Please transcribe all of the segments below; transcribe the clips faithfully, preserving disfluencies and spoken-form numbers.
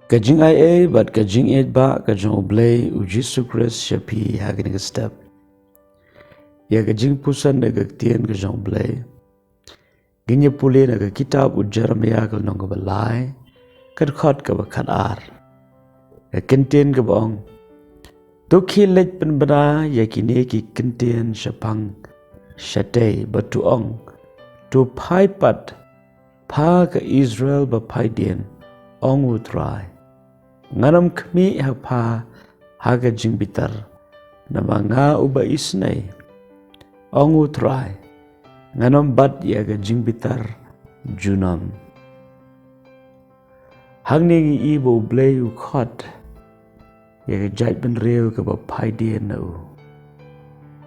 Ka jingaiei bad ka jingïeit ba ka jong U Blei U Jisu Khrist sha phi ha kane ka step. Ïa ka jingpuson da ka ktien ka jong U Blei ngin ïa pule na ka kitab u Jeremiah ka lynnong kaba lai, ka dkhot kaba khatar. Ka ktien kaba ong, to khie leit pynbna ïa kine ki ktien shaphang shatei, bad to ong, to phai pat, pha ka Israel ba phai dien, ong U Trai. Ngan ym khmih ha pha ha ka jingbitar, namar nga uba isynei, ong U Trai. Ngan ym bat ïa ka jingbitar junom. Hangne ngi i ba U Blei u khot ïa ka jaitbynriew kaba phai dien na u,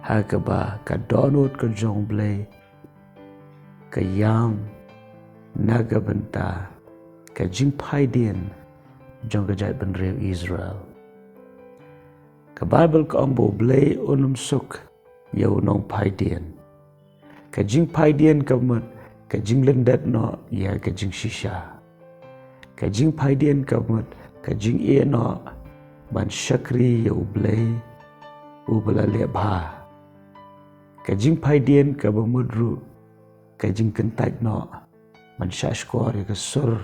ha kaba ka dohnud ka jong U Blei ka ïam na ka bynta ka jingphai dien jong ka jaitbynriew Israel. Ka Baibl ka ong ba U Blei un ym suk ïa u nongphai dien. Ka jingphai dien ka mut ka jinglyndet noh ïa ka jingshisha. Ka jingphai dien ka mut ka jingïeh noh ban shakri ïa U Blei uba la leh bha. Ka jingphai dien kaba mut ruh ka jingkyntait noh ban shahshkor ïa ka sur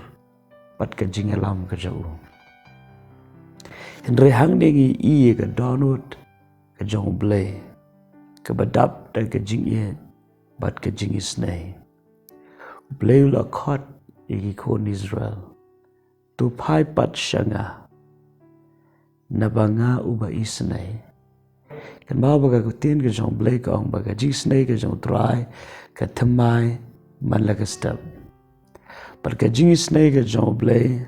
bad ka jingïalam ka jong u. Hynrei hangne ngi i ïa ka dohnud ka jong U Blei kaba dap da ka jingïeit bad ka jingisynei. U Blei u la khot ïa ki khun Israel, to phai pat sha nga, naba nga uba isynei. Kynmaw ba ka ktien ka jong U Blei ka ong ba ka jingisynei ka jong U Trai ka thymmai man la ka step. Bad ka jingisynei ka jong U Blei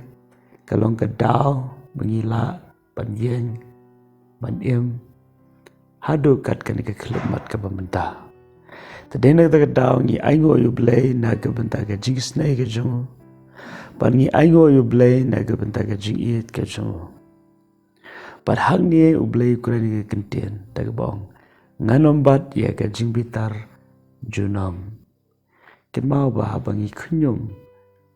ka long ka daw ba ngi lah ban ïeng, ban im haduh kat kane ka khyllipmat kaba mynta. Te dei na kata ka daw ngi ainguh ïa U Blei na ka bynta ka jingisynei ka jong u, bad ngi ainguh ïa U Blei na ka bynta ka jingïeit ka jong u. Bad hangne U Blei u kren ïa ka ktien da kaba ong, ngan ym bat ïa ka jingbitar junom. Kynmaw ba haba ngi khñium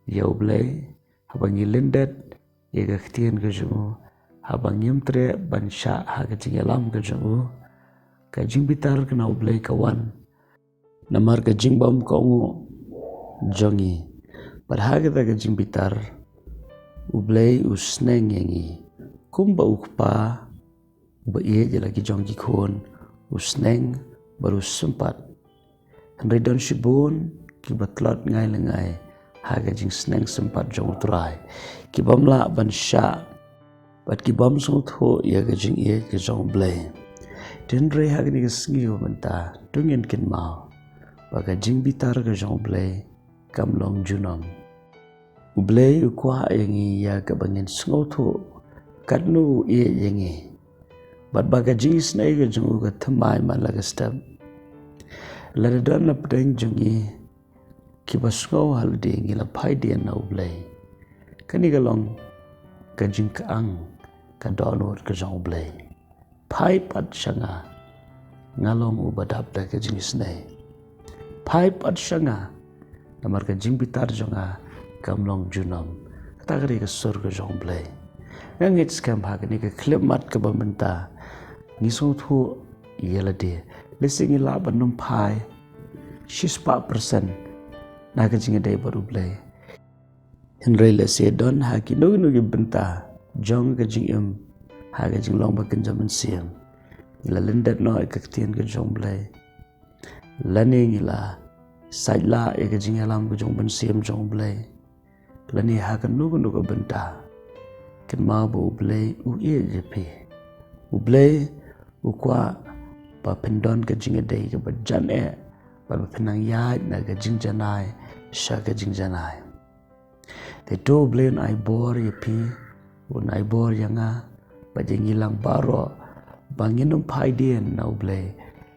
ïa U Blei, haba ngi lyndet ïa ka ktien ka jong u, haba ngim treh ban shah ha ka jingïalam ka jong u, ka jingbitar ka na U Blei ka wan namar ka jingbymkohnguh jong ngi. Bad ha kata ka jingbitar U Blei u sneng ïa ngi kumba u kpa uba ïeit ïa la ki jong ki khun u sneng bad u sympat. Hynrei don shibun kiba tlot ngai lyngngai ha ka jingsneng sympat jong U Trai, kibym lah ban shah bad kibym sngewthuh ïa ka jingïeit ka jong U Blei. Te hynrei ha kane ka sngi ba mynta to ngin kynmaw ba ka jingbitar ka jong U Blei kam long junom. U Blei u kwah ïa ngi ïa kaba ngin sngewthuh katno u ïeit ïa ngi, bad ba ka jingisynei ka jong u ka thymmai man la ka step. Lada don na pdeng jong ngi kiba sngew ha lade ngi la phai dien na U Blei, kane ka long ka jingkyang ka dohnud ka jong U Blei. Phai pat sha nga, nga long uba dap da ka jingisynei. Phai pat sha nga, namar ka jingbitar jong nga kam long junom. Kata ka dei ka sur ka jong U Blei. Nga ngeit skhem ha kane ka khyllipmat kaba mynta ngi sngewthuh ïa lade, lehse ngi lah ban ym phai shispah persen na ka jingïadei bad U Blei. Hynrei lehse don ha kino kino ki bynta jong ka jingim, ha ka jinglong ba kynja mynsiem, ngi la lyndet noh ïa ka ktien ka jong U Blei, lane ngi la sait lah ïa ka jingïalam ka jong mynsiem jong U Blei, lane ha kano kano ka bynta. Kynmaw ba U Blei u ïeit ïa phi. U Blei u kwah ba phin don ka jingïadei kaba jan eh, bad ba phin nang ïaid na ka jingjanai sha ka jingjanai. Te to U Blei un ai bor ïa phi, un ai bor ïa nga, bad ïa ngi lang baroh, ba ngin ym phai dien na U Blei,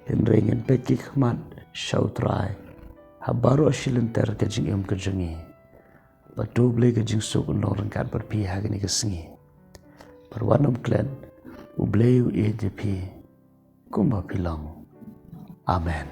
hynrei ngin peit ki khmat sha U Trai ha baroh shi lynter ka jingim ka jong ngi. Bad to U Blei ka jingsuk un long ryngkat bad phi ha kane ka sngi. Bad wat nym klet, U Blei u ïeit ïa phi kumba phi long. Amen.